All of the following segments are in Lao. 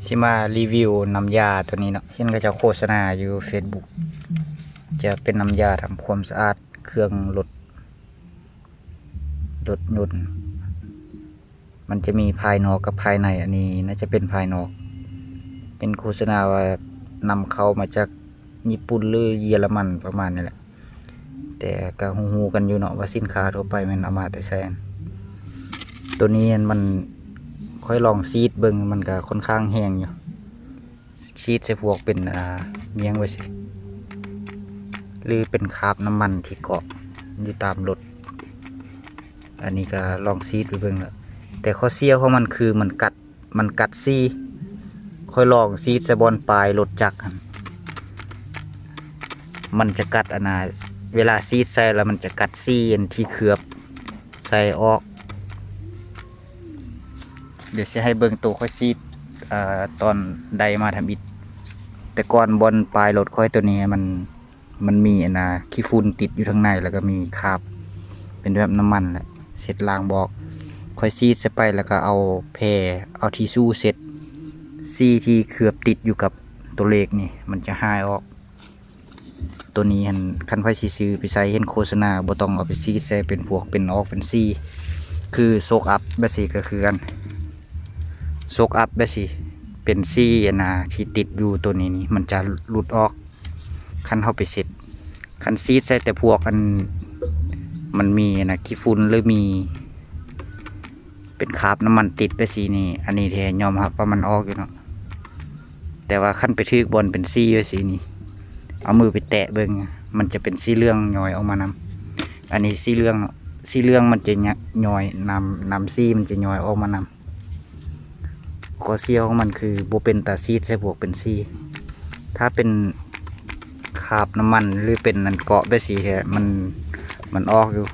ຊິມາຣີວິວນ້ຳຢາໂຕນີ້ເນາະ, ເຫັນເຂົາເຈົ້າໂຄສະນາຢູ່ເຟສບຸກ ຈະເປັນນ້ຳຢາທຳຄວາມສະອາດເຄື່ອງລົດ ລົດຍົນ. ມັນຈະມີພາຍນອກກັບພາຍໃນ, ອັນນີ້ໜ້າຈະເປັນພາຍນອກ. ເຫັນໂຄສະນາວ່ານຳເຂົ້າມາຈາກຍີ່ປຸ່ນ ຫຼື ເຢຍລະມັນ ປະມານນີ້ແຫຼະ. ແຕ່ກໍຮູ້ໆກັນຢູ່ເນາະວ່າສິນຄ້າທົ່ວໄປແມ່ນເອົາມາແຕ່ໃສ. ໂຕນີ້ມັນ ຂ້ອຍລອງສີດເບິ່ງ ມັນກໍຄ່ອນຂ້າງແຮງຢູ່. ສີດໃສ່ພວກເປັນ ອ່າ ຫຍັງວ່າຊີ້ ຫຼືເປັນຄາບນ້ຳມັນທີ່ເກາະຢູ່ຕາມລົດ. ອັນນີ້ກໍລອງສີດໄປເບິ່ງລະ, ແຕ່ຂໍ້ເສຍຂອງມັນຄືມັນກັດ ມັນກັດສີ. ຂ້ອຍລອງສີດໃສ່ບ່ອນປາຍລົດຈັກຫັ້ນ ມັນຈະກັດ ອັນນ່າ ເວລາສີດໃສ່ລະມັນຈະກັດສີອັນທີ່ເຄືອບໃສ່ອອກ. ດຽວຊິໃຫ້ເບິ່ງໂຕຂ້ອຍສີດ ເອີ ຕອນໄດ້ມາທຳອິດ. ແຕ່ກ່ອນບ່ອນປາຍລົດຂ້ອຍໂຕນີ້ ມັນ ມັນມີອັນນ່າ ຂີ້ຝຸ່ນຕິດຢູ່ທາງໃນ ແລ້ວກໍມີຄາບເປັນແບບນ້ຳມັນແຫຼະ ເຊັດລ້າງບອກ. ຂ້ອຍສີດໃສ່ໄປ ແລ້ວກໍເອົາແຜ່ ເອົາທິຊູເຊັດ ສີທີ່ເຄືອບຕິດຢູ່ກັບໂຕເລກນີ້ ມັນຈະຫາຍອອກ. ໂຕນີ້ຫັ້ນ ຄັນໃຜຊິຊື້ໄປໃຊ້ ເຫັນໂຄສະນາ ບໍ່ຕ້ອງເອົາໄປສີດໃສ່ເປັນພວກເປັນອອກເປັນສີ ຄືໂຊກອັບແບບຊີ້ກໍຄືກັນ. ໂຊກອັບແບບຊີ້ ເປັນສີອັນນ່າ ທີ່ຕິດຢູ່ໂຕນີ້ນີ້ ມັນຈະຫຼຸດອອກ ຄັນເຮົາໄປເຊັດ. ຄັນສີດໃສ່ແຕ່ພວກອັນ ມັນມີອັນນ່າ ຂີ້ຝຸ່ນ ຫຼື ມີ ເປັນຄາບນ້ຳມັນຕິດໄປສີນີ້ ອັນນີ້ແທ້ຍອມຮັບວ່າມັນອອກຢູ່ເນາະ. ແຕ່ວ່າຄັນໄປຖືກບ່ອນເປັນສີໄປສີນີ້ ເອົາມືໄປແຕະເບິ່ງ ມັນຈະເປັນສີເຫຼືອງຍ້ອຍອອກມານຳ. ອັນນີ້ສີເຫຼືອງເນາະ, ສີເຫຼືອງມັນຈະຍ້ອຍ ນ້ຳ ນ້ຳສີມັນຈະຍ້ອຍອອກມານຳ. ຂໍ້ເສຍຂອງມັນຄືບໍ່ເປັນຕາສີດໃສ່ພວກເປັນສີ. ຖ້າເປັນຄາບນ້ຳມັນ ຫຼື ເປັນອັນເກາະໄປສີແທ້ ມັນ ມັນອອກຢູ່.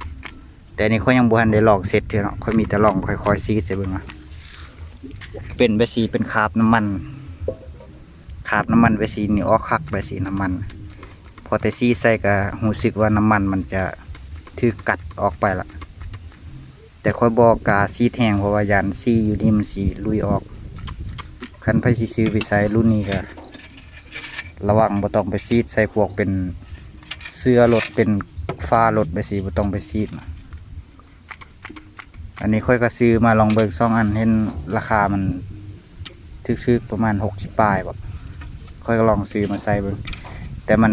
ແຕ່ນີ້ຂ້ອຍຍັງບໍ່ທັນໄດ້ລອງເຊັດເທື່ອເນາະ, ຂ້ອຍມີແຕ່ລອງຄ່ອຍໆສີດໃສ່ເບິ່ງວ່າ ເປັນແບບຊີ້ ເປັນຄາບນ້ຳມັນ ຄາບນ້ຳມັນແບບຊີ້ນີ້ອອກຄັກແບບຊີ້ ນ້ຳມັນ. ພໍແຕ່ສີດໃສ່ກໍຮູ້ສຶກວ່ານ້ຳມັນມັນຈະຖືກກັດອອກໄປລະ. ແຕ່ຂ້ອຍບໍ່ກ້າສີດແຮງ ເພາະວ່າຢ້ານສີຢູ່ນີ້ມັນຊິລຸຍອອກ. ຄັນໃຜຊິຊື້ໄປໃຊ້ລຸ້ນນີ້ກໍ ລະວັງບໍ່ຕ້ອງໄປສີດໃສ່ພວກເປັນເສື້ອລົດ ເປັນຝາລົດແບບຊີ້ ບໍ່ຕ້ອງໄປສີດ. ອັນນີ້ຂ້ອຍກໍຊື້ມາລອງເບິ່ງສອງອັນ ເຫັນລາຄາມັນຖືກໆ ປະມານຫົກສິບປາຍບໍ, ຂ້ອຍກໍລອງຊື້ມາໃສ່ເບິ່ງ. ແຕ່ມັນ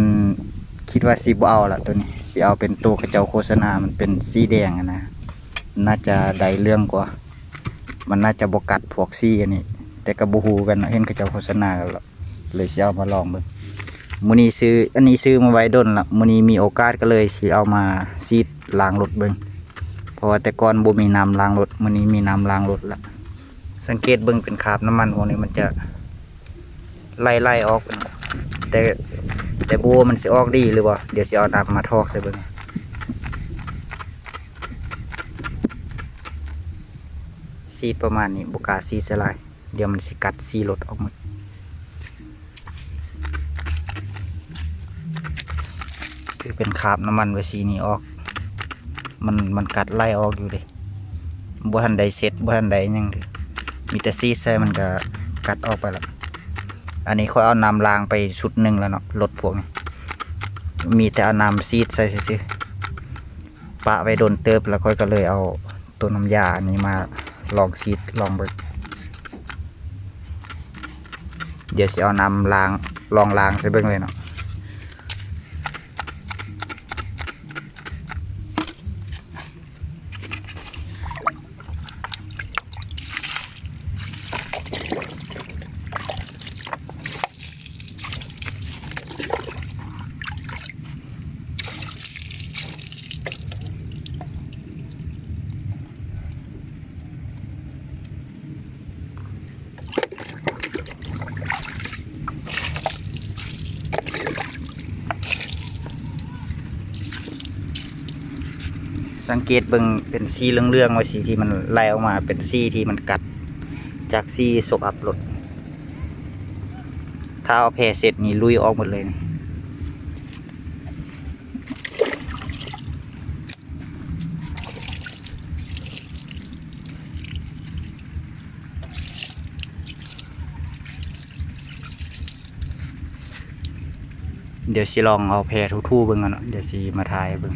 ຄິດວ່າຊິບໍ່ເອົາລະ ໂຕນີ້ ຊິເອົາເປັນໂຕເຂົາເຈົ້າໂຄສະນາ ມັນເປັນສີແດງຫັ້ນນະ, ໜ້າຈະໄດ້ເລື່ອງກວ່າ. ມັນໜ້າຈະບໍ່ກັດພວກສີອັນນີ້ ແຕ່ກໍບໍ່ຮູ້ກັນເນາະ, ເຫັນເຂົາເຈົ້າໂຄສະນາກັນລະ ເລີຍຊິເອົາມາລອງເບິ່ງ. ມື້ນີ້ຊື້ ອັນນີ້ຊື້ມາໄວ້ດົນລະ, ມື້ນີ້ມີໂອກາດກໍເລີຍຊິເອົາມາສີດລ້າງລົດເບິ່ງ ເພາະວ່າແຕ່ກ່ອນບໍ່ມີນ້ຳລ້າງລົດ, ມື້ນີ້ມີນ້ຳລ້າງລົດລະ. ສັງເກດເບິ່ງເປັນຄາບນ້ຳມັນພວກນີ້ ມັນຈະໄຫຼໆອອກ, ແຕ່ ແຕ່ບໍ່ຮູ້ວ່າມັນຊິອອກດີຫຼືບໍ່. ດຽວຊິເອົານ້ຳມາຖອກໃສ່ເບິ່ງ. ສີດປະມານນີ້ ບໍ່ກ້າສີດໃສ່ຫຼາຍ, ດຽວມັນຊິກັດສີລົດອອກໝົດ. ຄືເປັນຄາບນ້ຳມັນໄວ້ສີນີ້ອອກ, ມັນ ມັນກັດໄຫຼອອກຢູ່ເດ້. ບໍ່ທັນໄດ້ເຊັດ ບໍ່ທັນໄດ້ຫຍັງເດ້, ມີແຕ່ສີດໃສ່ມັນກະກັດອອກໄປລະ. ອັນນີ້ຂ້ອຍເອົານ້ຳລ້າງໄປຊຸດໜຶ່ງແລ້ວເນາະ, ລົດພວກນີ້ມີແຕ່ເອົານ້ຳສີດໃສ່ຊື່ໆ. ປະໄວ້ດົນເຕີບ ແລ້ວຂ້ອຍກໍເລີຍເອົາໂຕນ້ຳຢາອັນນີ້ມາລອງສີດລອງເບິ່ງ. ດຽວຊິເອົານ້ຳລ້າງ ລອງລ້າງໃສ່ເບິ່ງເລີຍເນາະ. ສັງເກດເບິ່ງເປັນສີເຫຼືອງໆ ວ່າສີທີ່ມັນໄຫຼອອກມາເປັນສີທີ່ມັນກັດຈາກສີສົກອັບລົດ. ຖ້າເອົາແຜ່ເຊັດນີ້ລຸຍອອກໝົດເລີຍ. ເ ດຽວຊິລອງເອົາແຜ່ຖູໆເບິ່ງກ່ອນເນາະ ດຽວຊິມາຖ່າຍໃຫ້ເບິ່ງ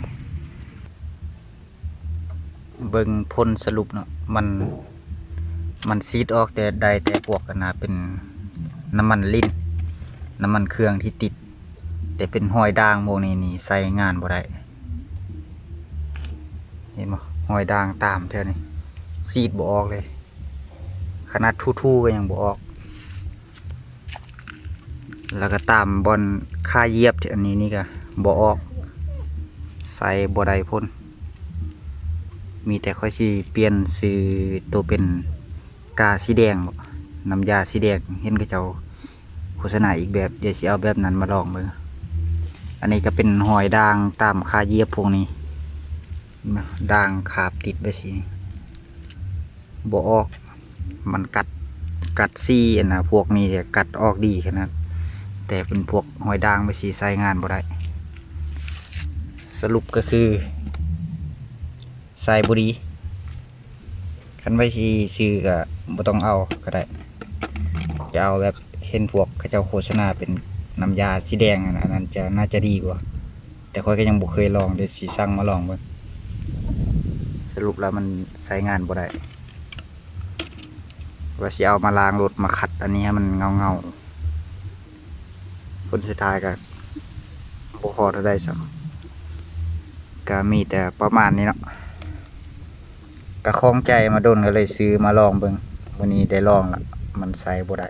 ເບິ່ງຜົນສະຫຼຸບເນາະ ມັນ ມັນສີດອອກແຕ່ ໄດ້ແຕ່ພວກອັນນ່າ ເປັນນ້ຳມັນລິ້ນ ນ້ຳມັນເຄື່ອງທີ່ຕິດ ແຕ່ເປັນຮອຍດ່າງພວກນີ້ນີ້ ໃຊ້ງານບໍ່ໄດ້ ເຫັນບໍ່? ຮອຍດ່າງຕາມແຖວນີ້ ສີດບໍ່ອອກເລີຍ ຂະໜາດຖູໆກໍຍັງບໍ່ອອກ ແລ້ວກໍຕາມບ່ອນຄາຢຽບ ອັນນີ້ນີ້ກໍບໍ່ອອກ ໃຊ້ບໍ່ໄດ້ຜົນ ມີແຕ່ຂ້ອຍຊິປ່ຽນຊື້ໂຕເປັນກາສີແດງເບາະ ນ້ຳຢາສີແດງ ເຫັນເຂົາເຈົ້າໂຄສະນາອີກແບບ ດຽວຊິເອົາແບບນັ້ນມາລອງເບິ່ງ ອັນນີ້ກໍເປັນຮອຍດ່າງຕາມຄາຢຽບພວກນີ້ ດ່າງຄາບຕິດໄວ້ຊີ້ ບໍ່ອອກ ມັນກັດ ກັດສີອັນນ່າ ພວກນີ້ກັດອອກດີຂະໜາດ ແຕ່ເປັນພວກຮອຍດ່າງໄວ້ຊີ້ ໃຊ້ງານບໍ່ໄດ້ ສະຫຼຸບກໍຄືໃຊ້ບໍ່ດີ ຄັນໄວ້ຊິຊື້ກໍບໍ່ຕ້ອງເອົາກໍໄດ້ ຈະເອົາແບບເຫັນພວກເຂົາເຈົ້າໂຄສະນາເປັນນ້ຳຢາສີແດງອັນນັ້ນ ອັນນັ້ນຈະ ໜ້າຈະດີກວ່າ ແຕ່ຂ້ອຍກໍຍັງບໍ່ເຄີຍລອງ ດຽວຊິສັ່ງມາລອງເບິ່ງ ສະຫຼຸບແລ້ວມັນໃຊ້ງານບໍ່ໄດ້ ວ່າຊິເອົາມາລ້າງລົດ ມາຂັດອັນນີ້ໃຫ້ມັນເງົາໆ ຜົນສຸດທ້າຍກໍບໍ່ພໍເທົ່າໃດຊ້ຳ ກໍມີແຕ່ປະມານນີ້ເນາະ ກໍຂ້ອງໃຈມາດົນ ກໍເລີຍຊື້ມາລອງເບິ່ງ ມື້ນີ້ໄດ້ລອງລະ ມັນໃຊ້ບໍ່ໄດ້